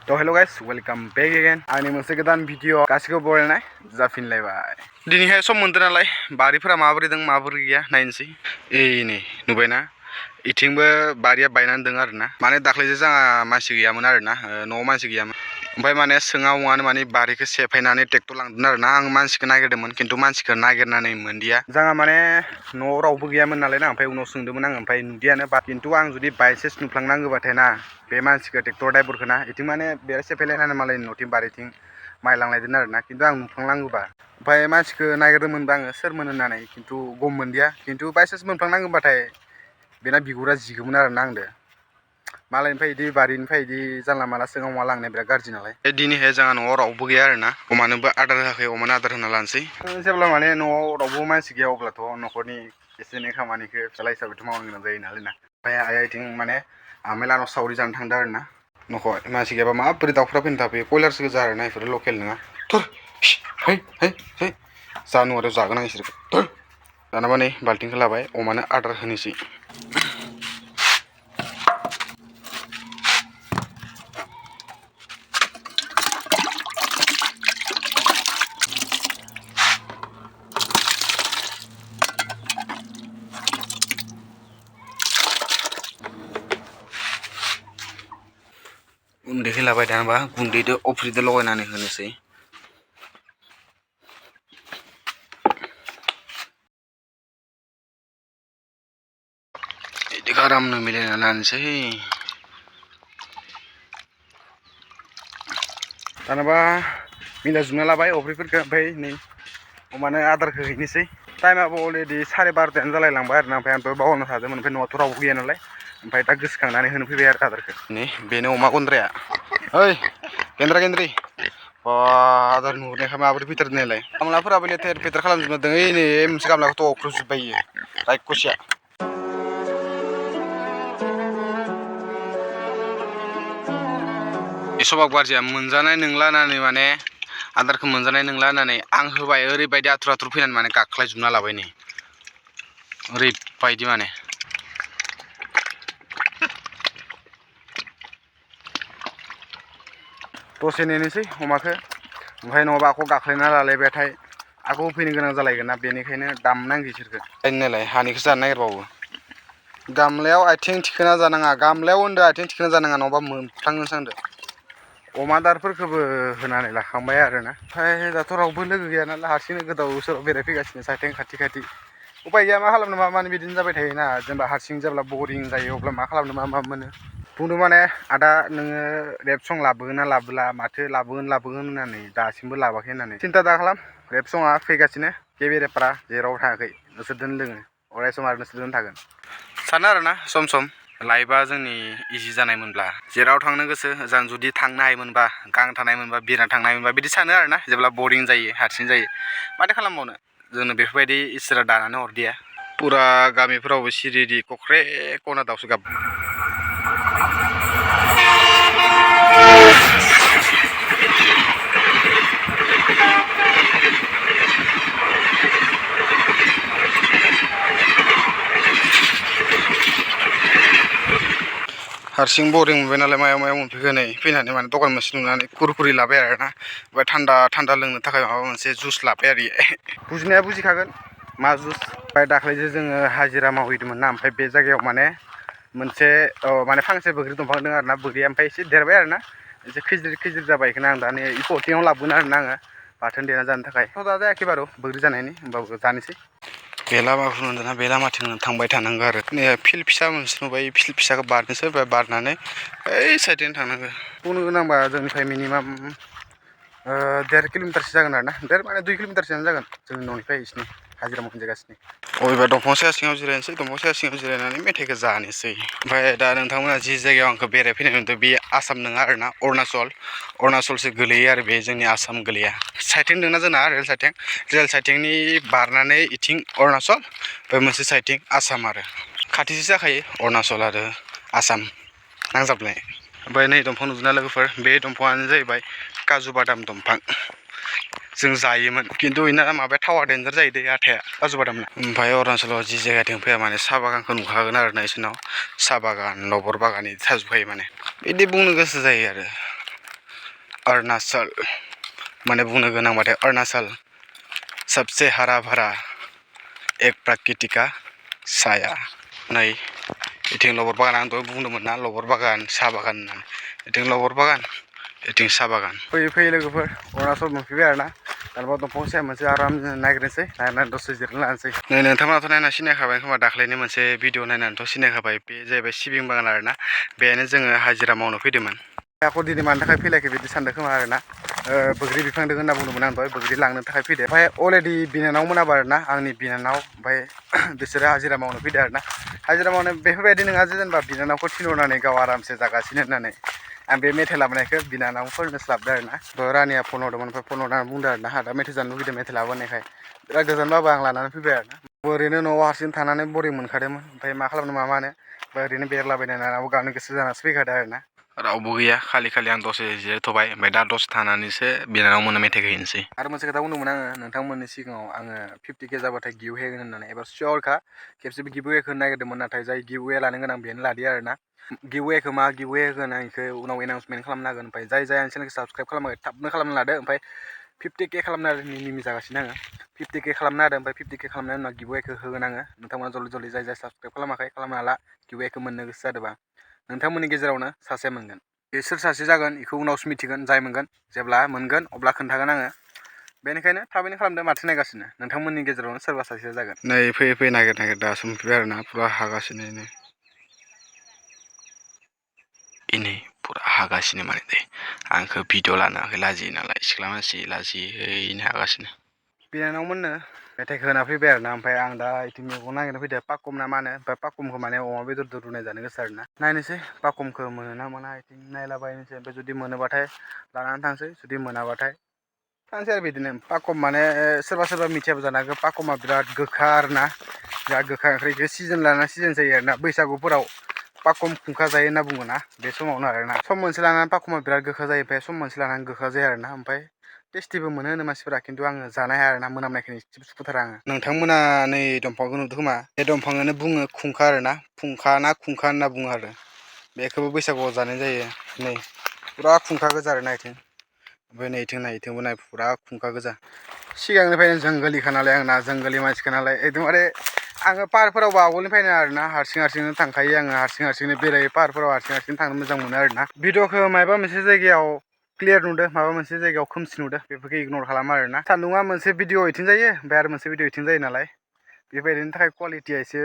तो hello guys welcome back again आंनि मोनसे गोदान भिडिअ गासिखौबो बरायनाय जाफिनलायबाय दिनैहाय सम मोनदों नालाय बारिफोरा माबोरै दं माबोरै गैया नायनोसै नै नुबायना इथिंबो बारिया बायनानै दं आरोना माने दाख्लैसो जोंहा मानसि गैयामोन आरोना न'आव मानसि गैयामोन ओमफ्राय माने सोङावआनो माने बारिखौ सेफायनानै ट्रेक्टर लांदों आरोना आं मानसिखौ नागिरदोंमोन खिन्थु मानसिखौ नागिरनानै मोनदिया जोंहा माने न'आव रावबो गैयामोन नालाय ना ओमफ्राय उनाव सोंदोंमोन आं ओमफ्राय नुदियानो खिन्थु आं जुदि बायसेन्स नुफ्लांनांगौबाथाय ना बे मानसिखौ ट्रेक्टर ड्राइभारखौ ना इथिं माने बेरा सेफायलायनानै मालायनि न'थिं बारिथिं माइ लांलायदों आरोना खिन्थु आं नुफ्लांनांगौबा ओमफ्राय मानसिखौ नागिरदोंमोनबा आङो सोरमोन होननानै खिन्थु गम मोनदिया खिन्थु बायसेन्स मोनफ्लांनांगौबाथाय बेना बिगुरा जिगौमोन आरोना आंदो मालायनिफ्राय इदि बारिनिफ्राय इदि जानला माला सिगाङाव अमा लांनाया बिराद गाज्रि नालाय दिनैहाय जोंहा न'आव रावबो गैया आरोना अमानोबो आदार होआखै अमानो आदार होना लानोसै जेब्ला माने न'आव रावबो मानसि गैया अब्लाथ' न'खरनि एसे एनै खामानिखौ फिसाला हिसाबैथ' मावनो गोनां जायो नालाय ना ओमफ्राय आइया इथिं माने आमाइलानाव सावरि जानो थांदों आरोना न'खर मानसि गैयाबा माबोरै दाउफ्रा फैनो थाफैयो कयलारसो गोजा आरोना बेफोरो लकेल नङा थुर है जानु आरो जागोन आं इसोरखौ थुर दानाबा नै बाल्थिंखौ लाबाय अमानो आदार होनोसै गुन्दैखौ लाबाय दानाबा गुन्दैदो अफ्रिदो लगायनानै होनोसै बिदिखौ आरामनो मिलायना लानोसै दानाबा मिलायजोबना लाबाय अफ्रिफोरखौ ओमफ्राय नै अमानो आदारखौ हैनोसै टाइमाबो अलरेडि 12:30 जालायलांबाय आरोना ओमफ्राय आंथ' बावना थादोंमोन ओमफ्राय न'आवथ' रावबो गैया नालाय ओमफ्राय दा गोसोखांनानै होनो फैबाय आरो आदारखौ नै बेनो अमा गन्द्राया ओइ गेन्द्रि आदार नुहुरनायखाय माबोरै फैथारदों नालाय गामलाफोराबो लेथेर फेथेर खालामजोबना दं ओइ नै मोनसे गामलाखौथ' अख्रुबजोब्बाय इयो रायखसिया सबाब गाज्रिया मोनजानाय नंला होननानै माने आदारखौ मोनजानाय नंला होननानै आं होबाय ओरैबायदि आथुर आथुर फैनानै माने गाख्लायजोबना लाबाय नै ओरैबायदि माने दसे नेनोसै अमाखौ ओमफ्राय नङाबा आखौ गाख्लायना लालायबाथाय आखौ फैनो गोनां जालायगोन ना बेनिखायनो दामनांगौ इसोरखौ नालाय हानिखौ जानो नागिरबावो गामलायाव आथिं थिखोना जानाङा गामलायाव होनदो आथिं थिखोना जानाङा नङाबा मोनफ्लांगोनसो होनदो अमा आदारफोरखौबो होनानै लाखांबाय आरोना ओमफ्राय दाथ' रावबो लोगो गैया नालाय हारसिंनो गोदाव सोराव बेरायफैगासिनो साइथिं खाथि उपाय गैया मा खालामनो मा मानो बिदिनो जाबाय थायोना जेनेबा हारसिं जेब्ला बरिं जायो अब्ला मा खालामनो मा मोनो बुंदों माने आदा नोङो रेप सं लाबोगोन ना लाबोला माथो लाबोगोन होननानै दासिमबो लाबोआखै होननानै सिन्था दा खालाम रेप सङा फैगासिनो केबेरेपारा जेरावबो थाङाखै नोंसोरजों लोङो अराय सम आरो नोंसोरजों थागोन सानो आरोना सम लाइफआ जोंनि इजि जानायमोनब्ला जेराव थांनो गोसो ओजां जुदि थांनो हायोमोनबा गां थानायमोनबा बिरना थांनो हायोमोनबा बिदि सानो आरोना जेब्ला बरिं जायो हारसिं जायो माथो खालामबावनो जोंनो बेफोरबायदि इसोरा दानानै हरदिया पुरा गामिफोरावबो सिरिदि कक्रे कना दाउसो गाब हारसिं बरिं मोनबाय नालाय मायाव मोनफैखो नै फैनानै माने दखान मोनसे नुनानै कुरकुरि लाबाय आरोना ओमफ्राय थान्दा लोंनो थाखाय माबा मोनसे जुस लाबाय आरो बुजिनाया बुजिखागोन मा जुस ओमफ्राय दाख्लैसो जोङो हाजिरा मावहैदोंमोन ना ओमफ्राय बे जायगायाव माने मोनसे माने फांसे बैग्रि दंफां दं आरोना बैग्रिया ओमफ्राय एसे देरबाय आरोना एसे खैज्रिद जाबाय बेखौनो आं दा नै पटिङाव लाबोगोन आरोना आङो बाथोन देना जानो थाखाय दा जायाखै बारु बैग्रि जानायनि होमबाबो जानोसै बे लामाखौ नुदोंना बे लामाथिं थांबाय थानांगौ आरो फिल्ड फिसा मोनसे नुबाय फिल्ड फिसाखौ बारनोसै बारनानै ओइ साइडजों थांनांगौ बुंनो गोनांबा जोंनिफ्राय मिनिमाम 1.5 किल'मिटारसो जागोन आरोना माने 2 किल'मिटारसोआनो जागोन जोंनि न'निफ्राय बिसिनि हाजिरा मावनाय जायगासिनो अबेबा दंफां साया सिङाव जिरायनोसै दंफां साया सिङाव जिरायनानै मेथाइखौ जानोसै ओमफ्राय दा नोंथांमोना जि जायगायाव आंखौ बेरायफैनाय नुदों बे आसाम नङा आरोना अरुणाचलसो गोलैयो आरो बे जोंनि आसाम गोलैया साइथिं दंना जोंना रेल साइथिंनि बारनानै इथिं अरुणाचल बे मोनसे साइथिं आसाम आरो खाथिसो जाखायो अरुणाचल आरो आसाम नांजाबनाय ओमफ्राय नै दंफां नुदोंना लोगोफोर बे दंफाङानो जाहैबाय काजु बादाम दंफां जों जायोमोन खिन्थु बेना माबाया थावा देन्जार जायो दै आथाया काजु बादामना ओमफ्राय अरुणाचलाव जि जायगाथिं फैया माने साहा बागानखौ नुखागोन आरोना इसोरनाव साहा बागान लबर बागान बिदि थाजोबखायो माने बिदि बुंनो गोसो जायो आरो अरुणाचल माने बुंनो गोनांबाथाय अरुणाचल सबसे हरा भरा एक प्राकृतिका साया नै इथिं लबर बागान आं दहाय बुंदोंमोन ना लबर बागान साहा बागान होननानै इथिं लबर बागान इथिं साहा बागान फैयै फैयै लोगोफोर अरुणाचल मोनफैबाय आरोना दानबा दंफां साया मोनसे आराम नागिरनोसै नायनानै दसे जिरायना लानोसै नै नोंथांमोनाथ' नायना सिनायखाबाय खोमा दाख्लैनि मोनसे भिडिअ नायनानैथ' सिनायखाबाय बे जाहैबाय सिबिं बागान आरोना बेहायनो जोङो हाजिरा मावनो फैदोंमोन आंखौ दिनै मानि थाखाय फैलायाखै बिदि सानदों खोमा आरोना बैग्रि बिफां दङ होनना बुंदोंमोन आं दहाय बैग्रि लांनो थाखाय फैदो ओमफ्राय अलरेडि बिनानाव मोनाबो आरोना आंनि बिनानाव ओमफ्राय बिसोरो हाजिरा मावनो फैदो आरोना हाजिरा मावनो बेफोरबायदि नङा जे जेनेबा बिनानावखौ थिनहरनानै गाव आरामसे जागासिनो होननानै आं बे मेथाइ लाबोनायखौ बिनानावफोरनोसो लाबोदो आरोना दहाय रानिया फन हरदोंमोन ओमफ्राय फन हरनानै बुंदों आरोना आहा दा मेथाइ जानो लुगैदों मेथाइ लाबोनायखाय बिराद गोजानबाबो आं लानानै फैबाय आरोना ओरैनो न'आव हारसिं थानानै बरिं मोनखादोंमोन ओमफ्राय मा खालामनो मा मानो ओमफ्राय ओरैनो बेरलाबायनाय नानाबो गावनो गोसो जानासो फैखादों आरोना रावबो गैया खालि आं दसे जिरायथ'बाय ओमफ्राय दा दसे थानानैसो बिनानाव मोननो मेथाइखौ हैनोसै आरो मोनसे खोथा बुंदोंमोन आङो नोंथांमोननि सिगाङाव आङो 50K जाबाथाय गिव होगोन होननानै एबार सियरखा खेबसेबो गिव वेखौ नागिरदोंमोन नाथाय जाय गिव वे लानो गोनां बेनो लादिया आरोना गिव वेखौ मा गिव वे होगोन आं बेखौ उनाव एनाउन्समेन्ट खालामनो हागोन ओमफ्राय जाय आं चेनेलखौ साबसक्राइब खालामाखै थाबनो खालामना लादो ओमफ्राय 50K खालामनो आरो निमि जागासिनो आङो 50K खालामनो हादों ओमफ्राय 50K खालामनायनि उनाव गिव वेखौ होगोन आङो नोंथांमोना जल्दि जाय साबसक्राइब खालामाखै खालामना ला गिव वेखौ मोननो गोसो जादोंबा नोंथांमोननि गेजेरावनो सासे मोनगोन बे सोर सासे जागोन बेखौ उनावसो मिथिगोन जाय मोनगोन जेब्ला मोनगोन अब्ला खोन्थागोन आङो बेनिखायनो थाबैनो खालामदो माथो नायगासिनो नोंथांमोननि गेजेरावनो सोरबा सासेया जागोन नै फैयै फैयै नागिर दासो मोनफैबाय आरोना फुरा हागासिनो इनै फुरा हागासिनो माने दे आंखौ भिडिअ लानो हायाखै लाजियो नालाय सिख्ला मानसि लाजिहैनो हागासिनो बिनानावमोननो मेथाइखौ होना फैबाय आरोना ओमफ्राय आं दा इथिं मैगं नागिरनो फैदो पाकम ना मा होनो ओमफ्राय पाकमखौ माने अमा बेदरजों रुनाय जानो गोसो आरोना नायनोसै पाकमखौ मोनो ना मोना इथिं नायलाबायनोसै ओमफ्राय जुदि मोनोबाथाय लानानै थांसै जुदि मोनाबाथाय थांसै आरो बिदिनो पाकम माने सोरबा मिथियाबो जानो हागौ पाकमा बिराद गोखा आरोना बिराद गोखा ओंख्रिखौ सिजोन लाना सिजोन जायो आरोना बैसागुफोराव पाकम खुंखा जायो होनना बुङोना बे समावनो आरोना सम मोनसे लानानै पाकमा बिराद गोखा जायो ओमफ्राय सम मोनसे लानानै गोखा जाया आरोना ओमफ्य टेस्टिबो मोनो होनो मानसिफोरा खिन्थु आङो जानो हाया आरोना मोनामनायखौनो एसे सुखुथारा आङो नोंथांमोना नै दंफांखौ नुदों खोमा बे दंफाङानो बुङो खुंखा आरोना खुंखा ना खुंखा होनना बुङो आरो बेखौबो बैसागुआव जानाय जायो नै फुरा खुंखा गोजा आरोना इथिं ओमफ्राय नै इथिं नाय इथिंबो नाय फुरा खुंखा गोजा सिगांनिफ्रायनो जोंगोलिखा नालाय आंना जोंगोलि मानसिखा नालाय एकदमबारे आङो पाहारफोरावबो आवगोलनिफ्रायनो आरोना हारसिंनो थांखायो आङो हारसिंनो बेरायो पाहारफोराव हारसिं थांनो मोजां मोनो आरोना भिडिअखौ माबा मोनसे जायगायाव क्लियार नुदों माबा मोनसे जायगायाव खोमसि नुदों बेफोरखौ इगनर खालामा आरोना सान्दुङा मोनसे भिडिअ इथिं जायो ओमफ्राय आरो मोनसे भिडिअ इथिं जायो नालाय बेबायदिनि थाखाय कुवालिटिया एसे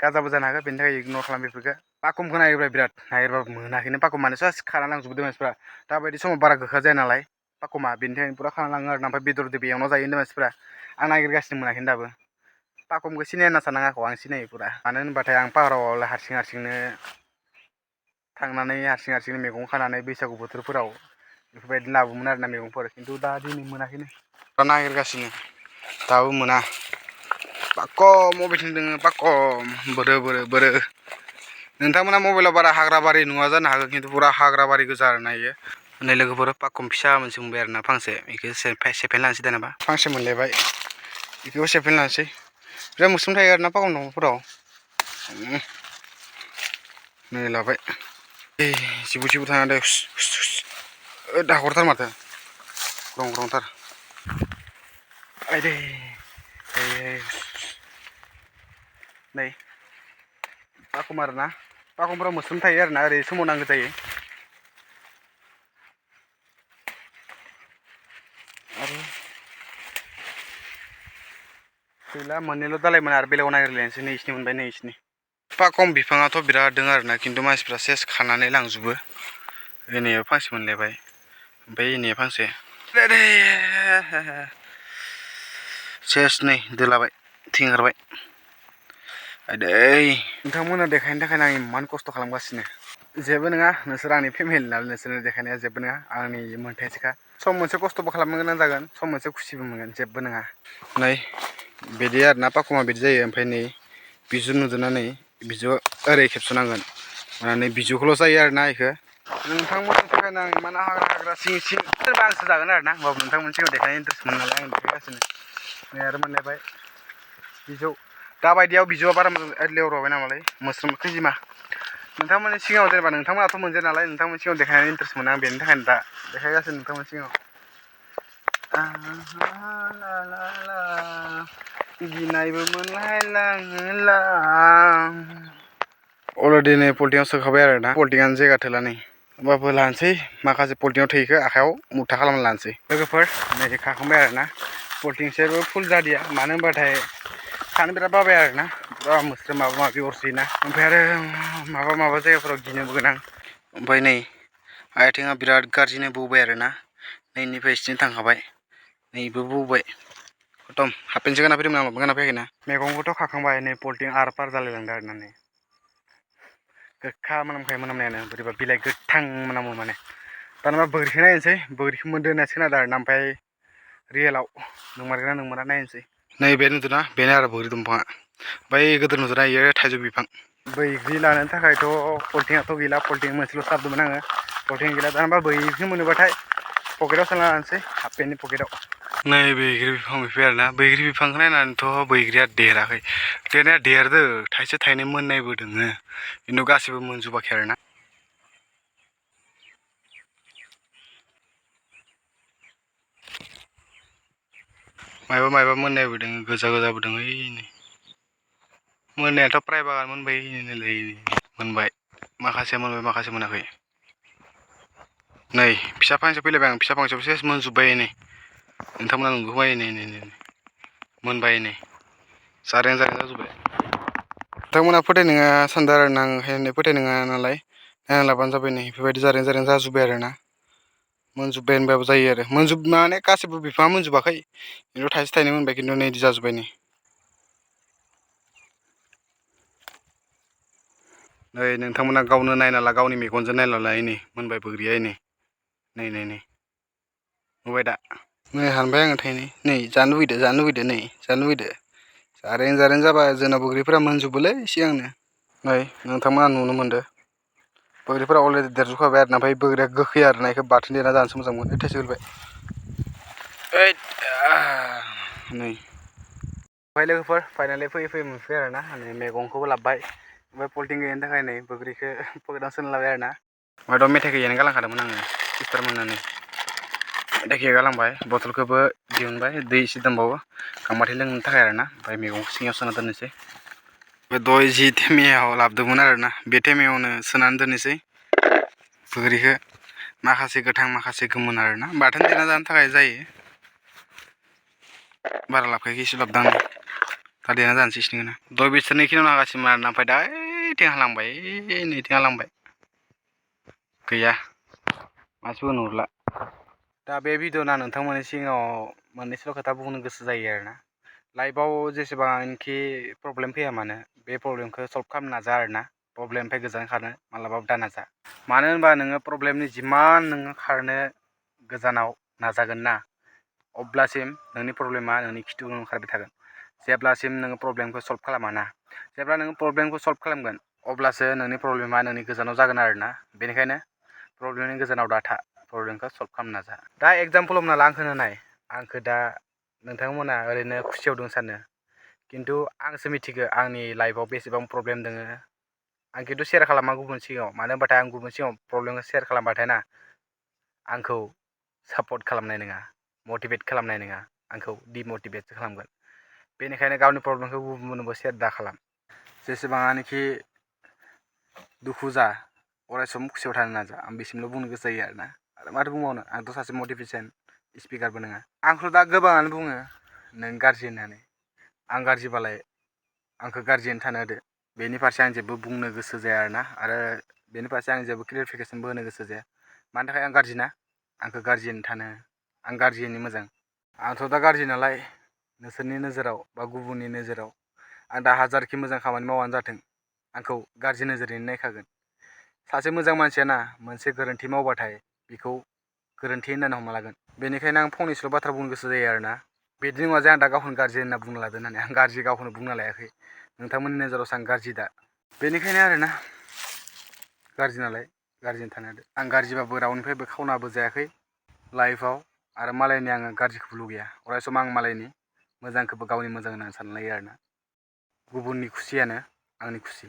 गाजाबो जानो हागौ बेनि थाखाय इगनर खालाम बेफोरखौ पाकमखौ नागिरबाय बिराद नागिरबाबो मोनाखैनो पाकम माने जास्ट खाना लांजोबदों मानसिफ्रा दाबायदि समाव बारा गोखा जाया नालाय पाकमा बेनि थाखायनो फुरा खाना लाङो आरोना ओमफ्राय बेदरजों बेयावनो जायो होनदों मानसिफ्रा आं नागिरगासिनो मोनाखै दाबो पाकमखौ सिनाया होनना साननाङा आंखौ आं सिनायो फुरा मानो होनबाथाय आं पाहाराव हारसिंनो थांनानै हारसिंनो मैगं खानानै बैसागु बोथोरफोराव बेफोरबायदि लाबोमोन आरोना मैगंफोर खिन्थु दा दिनै मोनाखैनो दा नागिरगासिनो दाबो मोना पाकम बबेथिं दङ पाकम बोरो नोंथांमोना मबाइलाव बारा हाग्रा बारि नुवा जानो हागौ खिन्थु फुरा हाग्रा बारि गोजा आरोना इयो नै लोगोफोर पाकम फिसा मोनसे मोनबाय आरोना फांसे बेखौ सेफायना लानोसै दानाबा फांसे मोनलायबाय बेखौबो सेफायना लानोसै बिराद मोस्रोम थायो आरोना पाकम दंफांफोराव नै लाबाय जिबौ थाना दे दाहरथार माथो ग्रंथार आइदै नै पाकम आरोना पाकमफोराव मोस्रोम थायो आरोना ओरै सोमावनांगौ जायो आरो गैला मोननैल' दालायमोन आरो बेलेगाव नागिरलायनोसै नै इसिनि मोनबाय नै इसिनि पाकम बिफाङाथ' बिराद दङ आरोना खिन्थु मानसिफ्रा सेस खानानै लांजोबो ओइनियाव फांसे मोनलायबाय ओमफ्राय ओइनिया फांसे सेस नै दोलाबाय थेंगारबाय आदै नोंथांमोना देखायनो थाखायनो आं इमान खस्थ' खालामगासिनो जेबो नङा नोंसोर आंनि फेमिलि नालाय नोंसोरनो देखायनाया जेबो नङा आंनि मोन्थायसोखा सम मोनसे खस्थ'बो खालामनो गोनां जागोन सम मोनसे खुसिबो मोनगोन जेबो नङा नै बिदि आरोना पाकमा बिदि जायो ओमफ्राय नै बिजौ नुदोंना नै बिजौआ ओरै खेबस'नांगोन माने बिजौखौल' जायो आरोना बेखौ नोंथांमोननि थाखायनो आं इमान हाग्रा सिं सोरबा आंसो जागोन आरोना होमबाबो नोंथांमोननि सिगाङाव देखायनो इन्टारेस्ट मोनो नालाय आं देखायगासिनो नै आरो मोनलायबाय बिजौ दाबायदियाव बिजौआ बारा मोजां लेवराबाय नामालै मोस्रोम खैजिमा नोंथांमोननि सिगाङाव जेनेबा नोंथांमोनाथ' मोनजाया नालाय नोंथांमोननि सिगाङाव देखायनानै इन्टारेस्ट मोनो आं बेनि थाखायनो दा देखायगासिनो नोंथांमोननि सिगाङाव गिनायबो मोनलायलाङोला अलरेडि नै पलिटिंआव सोखाबाय आरो ना पलिटिंआनो जायगा थोला नै होमबाबो लानोसै माखासे पलिटिंआव थैखो आखायाव मुथा खालामना लानोसै लोगोफोर नै खाखांबाय आरो ना पलिटिंसआबो फुल जादिया मानो होनबाथाय खानो बिराद बाबाय आरो ना बिराद मोस्रोम माबा माबि अरसोयोना ओमफ्राय आरो माबा जायगाफोराव गिनोबो गोनां ओमफ्राय नै आथिङा बिराद गाज्रिनो बौबाय आरो ना नैनिफ्राय सिथिं थांखाबाय नैबो बौबाय खतम हाफपेन्टसो गानना फैदोंमोन आं लंपेन्ट गानना फैयाखैना मैगंखौथ' खाखांबाय नै पलिटिं आर पार जालायलांदों आरो ना नै गोखा मोनामखायो मोनामनायानो बोरैबा बिलाइ गोथां मोनामो माने दाना बोग्रिखौ नायनोसै बोग्रिखौ मोनदो होनना खोनादों आरो ना ओमफ्राय रियेलाव नंमारगोना नंमारा नायनोसै नैबे नुदोंना बेनो आरो बोग्रि दंफाङा बै गोदोर नुदोंना इयो थाइजौ बिफां बैग्रि लानो थाखायथ' पलिटिंआथ' गैला पलिटिं मोनसेल' सारदोंमोन आङो पलिटिं गैला दाना बैग्रिखौ मोनोबाथाय पकेटाव सोना लानोसै हाफपेन्टनि पकेटाव नै बैग्रि बिफां बिफाय आरो ना बैग्रि बिफांखौ नायनानैथ' बैग्रिया देराखै देरनाया देरदो थाइसे थाइनै मोननायबो दोङो खिन्थु गासिबो मोनजोबाखै आरो ना मायबा मोननायबो दोङो गोजा गोजाबो दोङो ओइ मोननायाथ' प्राय बागान मोनबाय नैलै मोनबाय माखासे मोनबाय माखासे मोनाखै नै फिसा फांसे फैलायबाय आं फिसा फांसेयाव सेस मोनजोब्बाय नै नोंथांमोना नुबोबाय नै मोनबाय नै जारें जाजोब्बाय नोंथांमोना फोथाय नङा सानदों आरो ना आं फोथाय नङा नालाय नायना लाबानो जाबाय नै बेफोरबायदि जारें जाजोब्बाय आरो ना मोनजोब्बाय होनबाबो जायो आरो माने गासिबो बिफाङा मोनजोबाखै खिन्थु थाइसे थाइनै मोनबाय खिन्थु नै इदि जाजोब्बाय नै नै नोंथांमोना गावनो नायना ला गावनि मेगनजों नायना ला नै मोनबाय बोग्रिया नै नुबाय दा नै हानबाय आङो थाइनै नै जानो लुगैदो नै जानो लुगैदो जारें जाबा जोंना बोग्रिफोरा मोनजोबोलै सिगांनो नै नोंथांमोना नुनो मोनदो बोग्रिफोरा अलरेडि देरजोबखाबाय आरो ना ओमफ्राय बोग्रिया गोखै आरो ना बेखौ बाथोन देना जानोसो मोजां मोनो थाइसे गोलैबाय नै ओमफ्राय लोगोफोर फाइनालि फैयै मोनफैबाय आरो ना नै मैगंखौबो लाबोबाय ओमफ्राय पलिटिं गैयिनि थाखाय नै बोग्रिखौ पकेटाव सोना लाबाय आरो ना ओमफ्राय मेथाइखौ इयावनो गालांखादोंमोन आङो सिस्टार मोननानै मेथाइखौ गालांबाय बथलखौबो दिहुनबाय दै एसे दंबावो गांबाथाय लोंनो थाखाय आरो ना ओमफ्राय मैगंखौ सिङाव सोना दोननोसै दहाय जि थेमायाव लाबोदोंमोन आरो ना बे थेमायावनो सोनानै दोननोसै बोग्रिखौ माखासे गोथां माखासे गोमोन आरो ना बाथोन देना जानो थाखाय जायो बारा लाबोखायाखै एसे लाबोदों आं दा देना जानोसै इसिनिखौनो दहाय बिसोरनो खिनियावनो हागासिनोमोन आरो ना ओमफ्राय दा ओइथिं हालांबाय नैथिं हालांबाय गैया मानसिबो नुहुरला दा बे भिडिअ'ना नोंथांमोननि सिगाङाव मोननैसोल' खोथा बुंनो गोसो जायो आरो ना लाइफआव जेसेबांखि प्रब्लेम फैया मानो बे प्रब्लेमखौ सल्भ खालामनो नाजा आरो ना प्रब्लेमनिफ्राय गोजान खारनो मालाबाबो दा नाजा मानो होनबा नोङो प्रब्लेमनि जिमान नोङो खारनो गोजानाव नाजागोन ना अब्लासिम नोंनि प्रब्लेमा नोंनि खिथुआव ओंखारबाय थागोन जेब्लासिम नोङो प्रब्लेमखौ सल्भ खालामा ना जेब्ला नोङो प्रब्लेमखौ सल्भ खालामगोन अब्लासो नोंनि प्रब्लेमा नोंनि गोजानाव जागोन आरो ना बेनिखायनो प्रब्लेमनि गोजानाव दा था प्रब्लेमखौ सल्भ खालामनो नाजा दा एगजामपोल हमना ला आंखौनो नाय आंखौ दा नोंथांमोना ओरैनो खुसियाव दं सानो खिन्थु आंसो मिथिगौ आंनि लाइफआव बेसेबां प्रब्लेम दङ आं खिन्थु सेयार खालामा गुबुन सिगाङाव मानो होनबाथाय आं गुबुन सिगाङाव प्रब्लेमखौ सेयार खालामबाथाय ना आंखौ सापर्ट खालामनाय नङा मटिभेट खालामनाय नङा आंखौ डिमटिभेटसो खालामगोन बेनिखायनो गावनि प्रब्लेमखौ गुबुननोबो सेयार दा खालाम जेसेबाङानोखि दुखु जा अरायसम खुसियाव थानो नाजा आं बेसिमल' बुंनो गोसो जायो आरोना आरो माथो बुंबावनो आंथ' सासे मटिभेसन स्पिकारबो नङा आंखौ दा गोबाङानो बुङो नों गाज्रि होननानै आं गाज्रिबालाय आंखौ गाज्रियैनो थानो होदो बेनि फारसे आं जेबो बुंनो गोसो जाया आरोना आरो बेनि फारसे आं जेबो क्लियारिफिकेसनबो होनो गोसो जाया मानि थाखाय आं गाज्रि ना आंखौ गाज्रियैनो थानो आं गाज्रियैनो मोजां आंथ' दा गाज्रि नालाय नोंसोरनि नोजोराव बा गुबुननि नोजोराव आं दा हाजारखि मोजां खामानि मावानो जाथों आंखौ गाज्रि नोजोरैनो नायखागोन सासे मोजां मानसिया ना मोनसे गोरोन्थि मावबाथाय बेखौ गोरोन्थि होननानै हमना लागोन बेनिखायनो आं फंनैसोल' बाथ्रा बुंनो गोसो जायो आरोना बिदि नङा जे आं दा गावखौनो गाज्रि होनना बुंना लादो होननानै आं गाज्रि गावखौनो बुंना लायाखै नोंथांमोननि नोजोरावसो आं गाज्रि दा बेनिखायनो आरोना गाज्रि नालाय गाज्रियैनो थानो होदो आं गाज्रिबाबो रावनिफ्रायबो खावनाबो जायाखै लाइफआव आरो मालायनि आङो गाज्रिखौबो लुगैया अरायसम आं मालायनि मोजांखौबो गावनि मोजां होननानै सानलायो आरोना गुबुननि खुसियानो आंनि खुसि